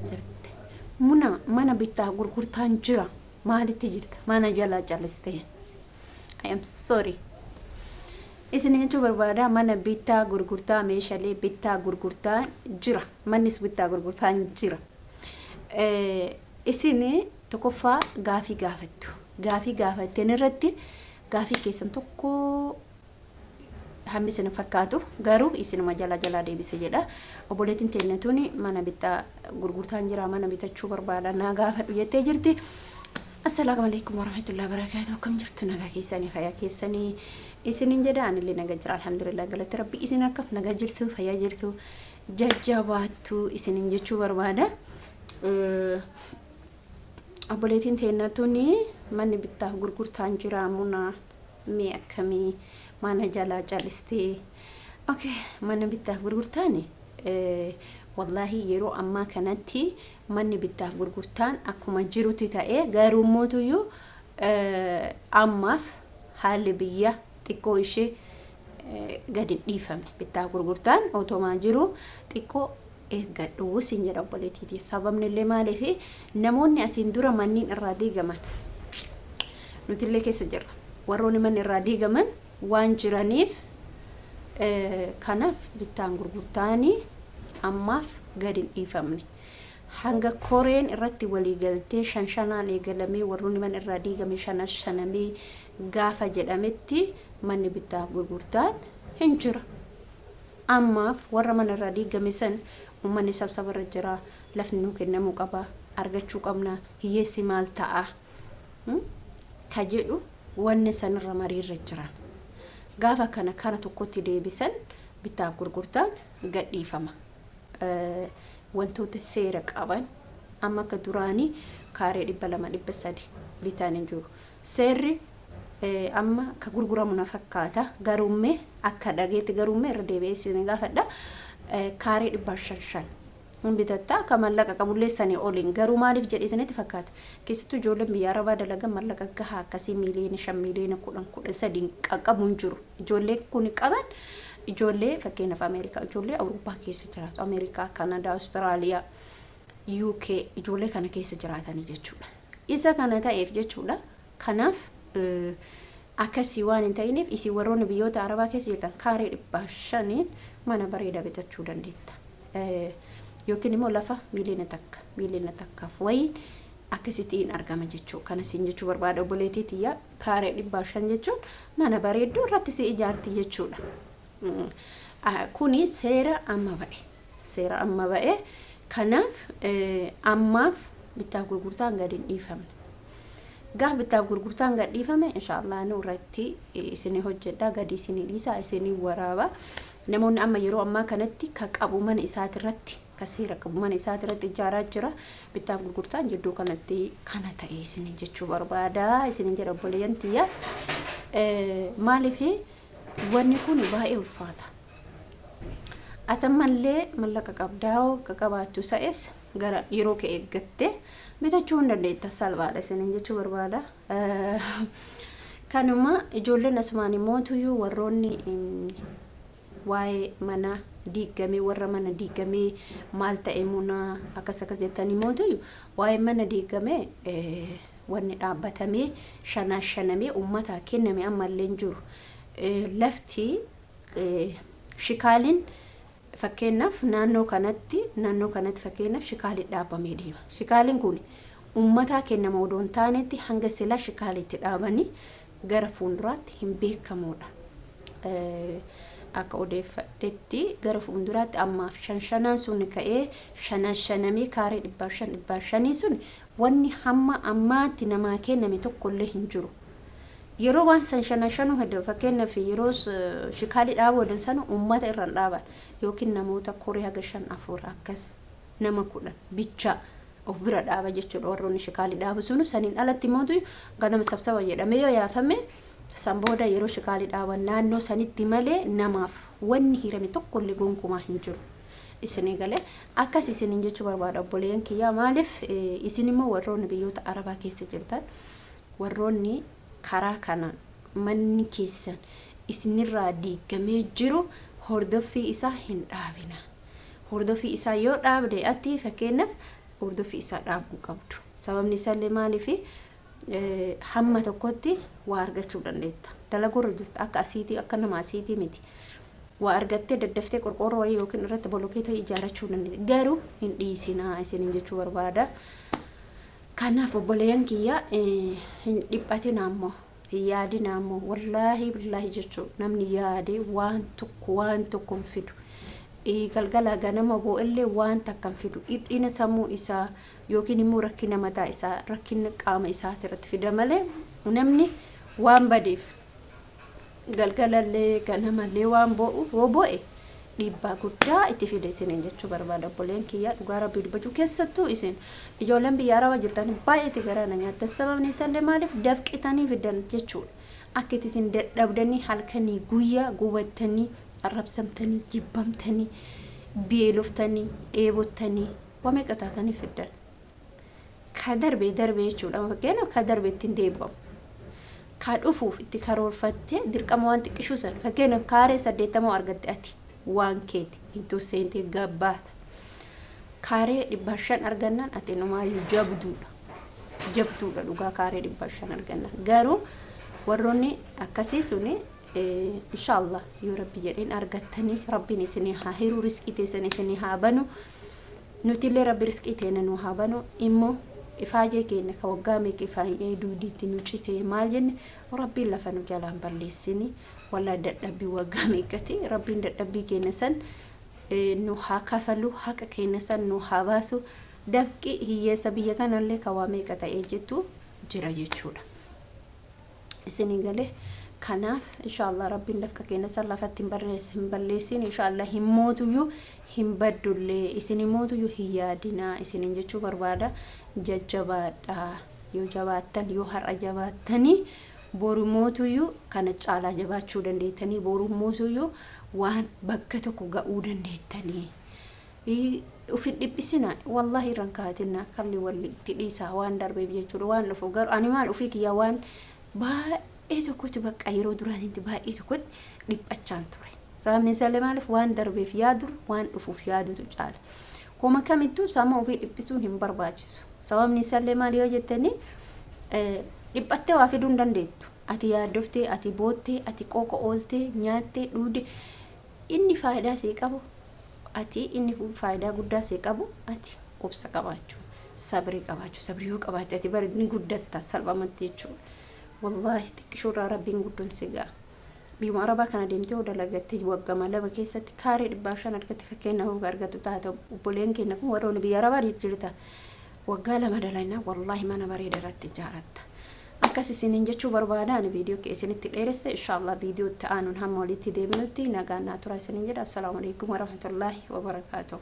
Zarte. Muna mana bittaa gurgurtaan jira. Maalitti jirta? Mana jalaa callistee. I am sorry. Isin jechuu barbaada, mana bittaa gurgurtaa, meeshaalee bittaa gurgurtaa jira. Mannis bittaa gurgurtaan jira. Isin tokkoffaa gaafii gaafattu. Gaafii gaafatteen irratti gaafii keessan tokko hammi isin fakkaatu, garuu isinuma jala jalaa deebise jedha. Obboleettiin teenya tuni mana bittaa gurgurtaan jira, mana bitachuu barbaada, naa gaafadhu jettee jirti. Assalaamu alaikum warahmatullahi wabarakatuh. Akkam jirtu? Nagaa keessanii, fayyaa keessanii isinin jedha. Anillee nagaa jira, alhamdulillah, galata Rabbi. Isin akkam, nagaa jirtu, fayyaa jirtu, jajjabaattu isinin jechuu barbaada. Obboleettiin teenya tuni manni bittaaf gurgurtaan jira, muna mee akkamii, mana jalaa calistee? Okay, mana bittaaf gurgurtaan, wallaahi yeroo ammaa kanatti manni bittaaf gurgurtaan akkuma jirutti ta'ee, garuu mootuyyuu ammaaf haalli biyya xiqqoo ishee gadi dhiifamne. Bittaaf gurgurtaan otomaa jiru xiqqoo eeggadhu siin jedha, obboleettiiti. Sababni illee maaliif, namoonni asiin dura manneen irraa diigaman, nutillee keessa jirra, warroonni manni irraa diigaman waan jiraniif, kanaaf bittaan gurgurtaanii ammaaf gadi hin dhiifamne. Hanga koreen irratti walii galtee shan shanaan eegalamee, warroonni mana irraa diigame shana shanamee gaafa jedhametti manni bittaaf gurgurtaan hin jira. Ammaaf warra mana irraa diigame san uummanni sabsabarra jira, lafni nuu kennamuu qaba, argachuu qabna, hiyyeessi maal ta'a ka jedhu wanni sanirra mariirra jiran. Gaafa kana kara tokkotti deebisan bittaaf gurgurtaan gadhiifama. Wantoota seera qaban, amma akka duraanii kaaree 200, 300 bitaan hin jiru. Seerri amma ka gurguramu na fakkaata. Garuummee akka dhageetti, garuummee irra deebi'ee isin gaafadha. Kaaree 550 hin bitatta, akka mallaqa qabullee sanii oliin. Garuu maaliif jedhe isinitti fakkaata? Keessattuu ijoolleen biyya Arabaa dalagan mallaqa gahaa akkasii miiliyoona 5, miiliyoona 10, 13 qaqqabu hin jiru. Ijoolleen kun qaban ijoollee fakkeenyaaf Ameerikaa, ijoollee Awurooppaa keessa jiraatu, Ameerikaa, Kanadaa, Awustiraaliyaa, UK, ijoollee kana keessa jiraatanii jechuudha. Isa kana ta'eef jechuudha. Kanaaf akkasii waan hin ta'iniif, isin warroonni biyyoota Arabaa keessa jirtan kaaree 500n mana bareedaa bitachuu dandeetta. Yookiin immoo lafa miiliyoona 1, miiliyoona 1f wayii akkasittiin argama jechuu. Kana siin jechuu barbaada, obboleettii tiyya, kaaree 500 jechuun mana bareedduu irratti si ijaarti jechuudha. Kuni seera amma ba'e. Seera amma ba'e. Kanaaf ammaaf bittaaf gurgurtaan gadi hin dhiifamne. Gaaf bittaaf gurgurtaan gad dhiifame, inshaallah nu irratti isinii hojjedha, gadi isinii dhiisa, isinii waraaba. Namoonni amma yeroo ammaa kanatti ka qabu mana isaatirratti, ka seera qabu mana isaatirratti ijaaraa jira. Bittaaf gurgurtaan jidduu kanatti kana ta'e isinii jechuu barbaada. Isinin jedha, obboleeyyan tiyya. Maaliif, wanni kun baay'ee ulfaata. Atammallee mallaqa qabdaa ka qabaattu sa'es gara yeroo kee eeggattee bitachuu hin dandeetta, salphaadha isinin jechuu barbaada. Kanuma ijoolleen asumaan immoo warroonni waa'ee mana diigamee, warra mana diigamee maal ta'e, muna akkas akkas jettanii mootuyyuu, waa'ee mana diigamee wanni dhaabbatamee shanaa shanamee uummataa kenname ammallee hin jiru. Lafti shikaaliin fakkeenyaaf naannoo kanatti fakkeenyaaf shikaaliin dhaabamee deema. Shikaaliin kun uummataa kennama odoo hin taanetti hanga silaa shikaaliitti dhaabanii gara fuulduraatti hin beekamuudha. Akka odeeffadhetti gara fuulduraatti ammaaf shan shanaan sun ka'ee shanan shanamee kaaree 500, 500 sun wanni hamma ammaatti namaa kenname tokkollee hin jiru. Yeroo waan san shanan shanuu hedduu, fakkeenyaaf yeroo shikaalii dhaabuu heddan sana uummata irra hin dhaaban, yookiin namoota koree haga shan, afur, akkas nama 10 bichaa of bira dhaaba jechuudha warroonni shikaalii dhaabu sunu. Saniin alatti immoo ganama sabsaba jedhamee yoo yaafame, san booda yeroo shikaalii dhaaban naannoo sanitti malee namaaf wanni hirame tokkollee gonkumaa hin jiru. Isinii galee? Akkas isiniin jechuu barbaada, obboleeyyan kiyyaa. Maaliif, isin immoo warroonni biyyoota Arabaa keessa jirtan, warroonni karaa kanaan manni keessan isinirraa diigamee jiru, hordoffii isaa hin dhaabina. Hordoffii isaa yoo dhaabde, ati fakkeenyaaf Hordoffii isaa dhaabuu qabdu. Sababni isaallee maaliifi hamma tokkotti waa argachuu dandeetta. Dalaguurra jirta akka asiitii, akka nama asiitii miti. Waa argattee daddaftee qorqoorroo wayii yookiin irratti bolokeetoo ijaarachuu dandeetta. Garuu hin dhiisinaa isiniin jechuu barbaada. Kanaaf obboleeyyan kiyya, hin dhiphatina ammoo, hin yaadina ammoo. Wallaahi billaahi jechuu, namni yaade waan tokko waan tokko hin fidu. Galgala ganama boo'ellee waan takka hin fidu. Dhiphina sammuu isaa yookiin immoo rakkina mataa isaa, rakkina qaama isaa irratti fida malee, namni waan badeef galgalallee ganamallee waan boo'u yoo boo'e dhiibbaa guddaa itti fide isiniin jechuu barbaada. Obboleen kiyya, dhugaa Rabbii dubbachuu, keessattuu isin ijoolleen biyya Arabaa jirtan baay'eetti garaa na nyaattan. Sababni isaallee maaliif dafqitanii fidan jechuudha. Akka itti isin dadhabdanii, halkanii guyyaa gubattanii, arrabsamtanii, jibbamtanii, beeloftanii, dheebottanii, waa meeqa taatanii fiddan. Ka darbee darbee jechuudha. Fakkeenyaaf, ka darbe ittiin deebi'amu. Ka dhufuuf itti karoorfattee dirqama waan xiqqishuu san, fakkeenyaaf kaaree 80 argatte, ati waan keeti hin seentee gabbaata. Kaaree 500 argannaan ati numaayyuu jabduudha. Jabduudha dhugaa kaaree 500 argannaan. Garuu warroonni akkasii suni, inshaallah yoo Rabbi jedheen argattanii, Rabbiin isinii haa hiruu, riskii teessan isinii haa banu. Nutillee Rabbi riskii teena nu haa banu. Immoo ifaajee keenya ka waggaa meeqa ifaajee duudiitti nu cite maal jenne, Rabbiin lafa nu jalaan balleessini. Wallaa dadhabbii waggaa meeqati, Rabbiin dadhabbii keenya san nu haa kafalu, haqa keenya san nu haa baasu. Dafqi hiyyeessa biyya kanallee ka waa meeqa ta'ee jettu jira jechuudha. Isinii galee? Kanaaf inshaallah Rabbiin dafqa keenya san lafatti hin balleessin. Inshaallah hin mootuyyuu, hin baddullee, isin mootuyyuu hin yaadinaa isiniin jechuu barbaada. Jajjabaadha. Yoo jabaattan, yoo har'a jabaattanii, boru mootuyyuu kana caalaa jabaachuu dandeettanii, boru mootuyyuu waan bakka tokko ga'uu dandeettanii. Ufin dhiphisina, wallahi irran kaatina, kalli walli itti dhiisaa waan darbeef jechuudha. Waan dhufu garuu ani maal ofii kiyya waan baay'ee tokkotti, bakka yeroo duraanitti baay'ee tokkotti dhiphachaan ture. Sababni isaallee maaliif waan darbeef yaadu, waan dhufuuf yaadutu caala. Homa kamittuu sammuu ofii dhiphisuun hin barbaachisu. Sababni isaallee maali yoo jettanii, dhiphattee waa fiduu hin dandeettu. Ati yaaddoftee, ati boottee, ati qooqa ooltee, nyaattee, dhuude, inni faayidaa sii qabu, ati inni faayidaa guddaa sii qabu, ati obsa qabaachuu, sabrii qabaachuu. Sabrii yoo qabaatte ati bari ni guddatta salphumatti jechuudha. Wallaahi xiqqishuurraa Rabbiin guddoon si ga'a. Biyyuma Arabaa kana deemtee yoo dalagatte, waggama 2 keessatti kaaree 500 argatte, fakkeenyaaf yoo argattu taate, obboleen keenya kun warroonni biyya Arabaa jirta, waggaa 2 dalagnaa, wallaahi mana bareeda irratti ijaaratta. Akkas isiniin jechuu barbaada. Ani viidiyoo kee isinitti dheeresse. Inshaallah viidiyoo itti aanuun hamma walitti deebinutti nagaan naa tura isiniin jedha. Assalaamu alaikum warahmatullaahi wabarakaatuh.